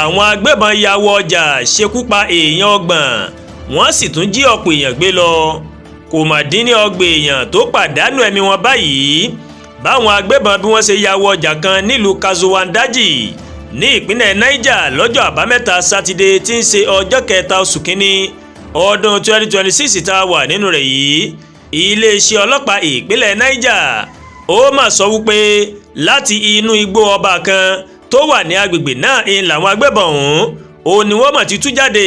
Àwọn agbébọn ya wọ ọjà, ṣekú pa èèyàn 30, wọ́n sì tún jí ọ̀pọ̀ èèyàn gbé lọ. Kò mà dín ní 30 èèyàn tó pàdánù ẹ̀mí wọn báyìí, báwọn agbébọn bí wọ́n ṣe ya wọ ọjà kan nílùú Kasuwan Daji ní ìpínlẹ̀ Niger lọ́jọ́ Àbámẹ́ta Sátidé, tí ń ṣe ọjọ́ 3 oṣù 1 ọdún 2026 tá a wà nínú rẹ̀ yìí. Iléeṣẹ́ ọlọ́pàá ìpínlẹ̀ Niger ó mà sọ wípé láti inú igbó ọba kan tó wà ní agbègbè náà ń làwọn agbébọn ọ̀hún ó ní wọ́n mà ti tú jáde,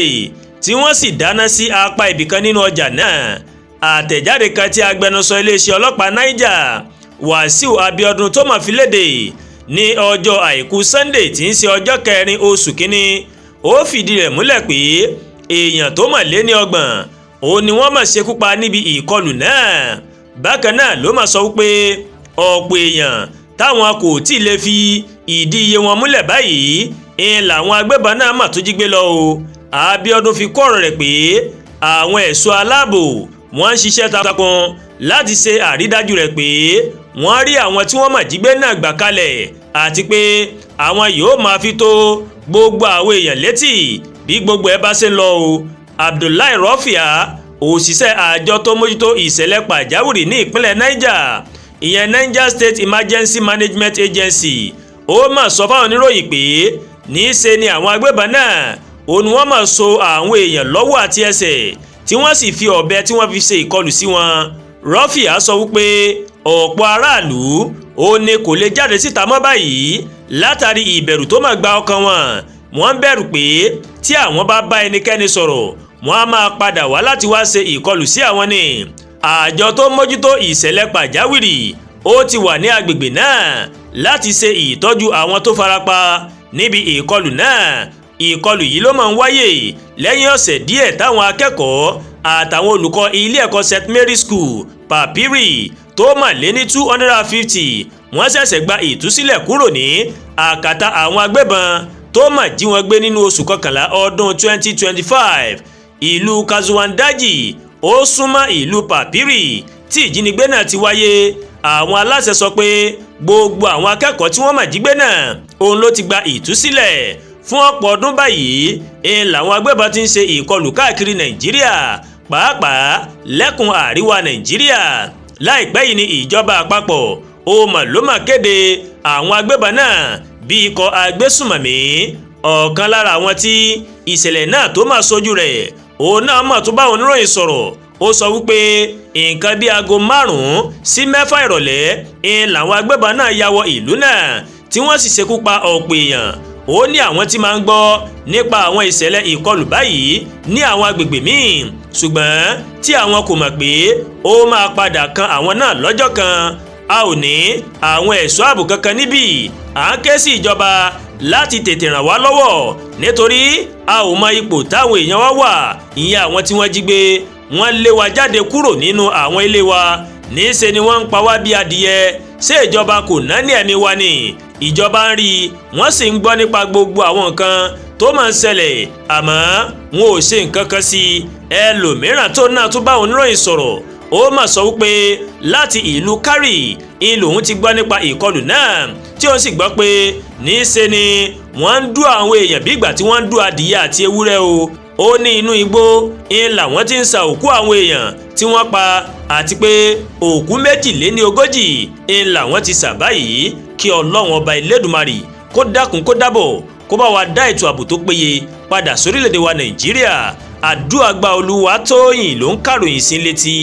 tí wọ́n sì dáná sí apá ibìkan nínú ọjà náà. Àtẹ̀jáde kan tí agbẹnusọ iléeṣẹ́ ọlọ́pàá Niger, Wàsíù Abiodun, tó mà fi léde ní ọjọ́ Àìkú Sunday, tí ń ṣe ọjọ́ 4 oṣù 1, ó fìdí rẹ̀ múlẹ̀ pé èèyàn tó mà lé ní 30 òun ni wọ́n mà ṣekú pa níbi ìkọlù náà. Bákan náà ló mà sọ wípé ọ̀pọ̀ èèyàn táwọn kò tí ì lè fi ìdí iye wọn múlẹ̀ báyìí ń làwọn agbébọn náà mà tó jí gbé lọ o. Abiodun fi kọ́ ọ̀rọ̀ rẹ̀ pé àwọn ẹ̀ṣọ́ aláàbò wọ́n ń ṣiṣẹ́ takuntakun láti ṣe àrídájú rẹ̀ pé wọ́n rí àwọn tí wọ́n mà jí gbé náà gbà kalẹ̀, àti pé àwọn yóò máa fi tó gbogbo àwọn èèyàn létí bí gbogbo ẹ bá ṣe ń lọ o. Abdullahi Rofia, òṣìṣẹ́ àjọ tó mójútó ìṣẹ̀lẹ̀ pàjáwìrì ní ìpínlẹ̀ Niger, ìyẹn Niger State Emergency Management Agency, ó mà sọ fáwọn oníròyìn pé níṣe ni àwọn agbébọn náà òun wọ́n mà so àwọn èèyàn lọ́wọ́ àti ẹsẹ̀, tí wọ́n sì fi ọ̀bẹ tí wọ́n fi ṣe ìkọlù sí wọn. Rọ́fìá sọ wípé ọ̀pọ̀ aráàlú ó ní kò lè jáde síta mọ́ báyìí látàrí ìbẹ̀rù tó máa gba ọkàn wọn. Wọ́n ń bẹ̀rù pé tí àwọn bá bá ẹnikẹ́ni sọ̀rọ̀, wọ́n á máa padà wá láti wá ṣe ìkọlù sí àwọn ni. Àjọ tó mójútó ìṣẹ̀lẹ̀ pàjáwìrì ó ti wà ní agbègbè náà láti ṣe ìtọ́jú àwọn tó farapa níbi ìkọlù náà. Ìkọlù yìí ló máa ń wáyè lẹ́yìn ọ̀sẹ̀ díẹ̀ táwọn akẹ́kọ̀ọ́ àtàwọn olùkọ́ ilé ẹ̀kọ́ St Mary School, Papiri, tó mà lé ní 250 wọ́n ṣẹ̀ṣẹ̀ gba ìtúsílẹ̀ kúrò ní àkàtà àwọn agbébọn tó mà jí wọn gbé nínú oṣù 11 ọdún 2025. Ìlú Kasuwan Daji ó súnmọ́ ìlú Papiri tí ìjínigbé náà ti wáyé. Àwọn aláṣẹ sọ pé gbogbo àwọn akẹ́kọ̀ọ́ tí wọ́n mà jí gbé náà òun ló ti gba ìtúsílẹ̀. Fún ọ̀pọ̀ ọdún báyìí ń làwọn agbébọn ti ń ṣe ìkọlù káàkiri Nàìjíríà, pàápàá lẹ́kùn àríwá Nàìjíríà. Láìpẹ́ yìí ni ìjọba àpapọ̀ ó mà ló mà kéde àwọn agbébọn náà bí ikọ̀ agbésùmọ̀mí. Ọ̀kan lára àwọn tí ìṣẹ̀lẹ̀ náà tó mà sójú rẹ̀, òun náà mà tún bá oníròyìn sọ̀rọ̀. Ó sọ wípé nǹkan bíi aago 5 sí 6 ìrọ̀lẹ́ ń làwọn agbébọn náà ya wọ ìlú náà, tí wọ́n sì ṣekú pa ọ̀pọ̀ èèyàn. Ó ní àwọn tí máa ń gbọ́ nípa àwọn ìṣẹ̀lẹ̀ ìkọlù báyìí ní àwọn agbègbè míì, ṣùgbọ́n tí àwọn kò mọ̀ pé ó máa padà kan àwọn náà lọ́jọ́ kan. A ò ní àwọn ẹ̀ṣọ́ ààbò kankan níbí. À ń ké sí ìjọba láti tètè ràn wá lọ́wọ́, nítorí a ò mọ ipò táwọn èèyàn wa wà, ìyẹn àwọn tí wọ́n jí gbé. Wọ́n lé wa jáde kúrò nínú àwọn ilé wa, níṣe ni wọ́n ń pa wá bí adìyẹ. Ṣé ìjọba kò náání ẹ̀mí wa ni? Ìjọba ń rí i, wọ́n sì ń gbọ́ nípa gbogbo àwọn nǹkan tó máa ń ṣẹlẹ̀, àmọ́ wọn ò ṣe nǹkan kan sí i. Ẹlòmíràn tó náà tún bá oníròyìn sọ̀rọ̀, ó mà sọ wípé láti ìlú Kárì ń lòun ti gbọ́ nípa ìkọlù náà, tí ó sì gbọ́ pé níṣe ni wọ́n ń dú àwọn èèyàn bí ìgbà tí wọ́n ń dú adìyẹ àti ewúrẹ́ o. Ó ní inú igbó ń làwọn ti ń sa òkú àwọn èèyàn tí wọ́n pa, àti pé òkú 42 ń làwọn ti sà báyìí. Kí Ọlọ́run Ọba Elédùmarè kó dákun, kó dábọ̀, kó bá wa dá ètò ààbò tó péye padà sórílẹ̀-èdè wa Nàìjíríà. Àdúrà gba. Olúwatóyìn ló ń kàròyìn sí létí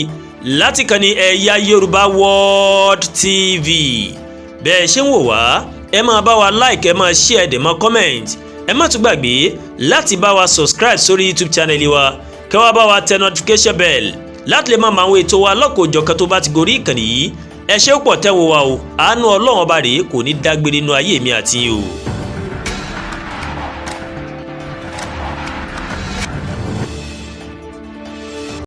láti kàn ní Ẹ̀yà Yorùbá World TV. Bẹ́ẹ̀ ṣe ń wò wá, ẹ máa bá wa like, ẹ máa share, ẹ dẹ̀ máa comment. Ẹ má tún gbàgbé láti bá wa subscribe sórí YouTube channel wa, kẹ́ wá bá wa tẹ notification bell láti lè máa mọ àwọn ètò wa lọ́kọ̀ọ́jọ̀kan tó bá ti gorí ìkànnì yìí. Ẹ ṣé pọ̀ tẹ́ wo wa o. Àánú Ọlọ́run Ọba rèé kò ní dágbére nínú ayé mi àti yín o.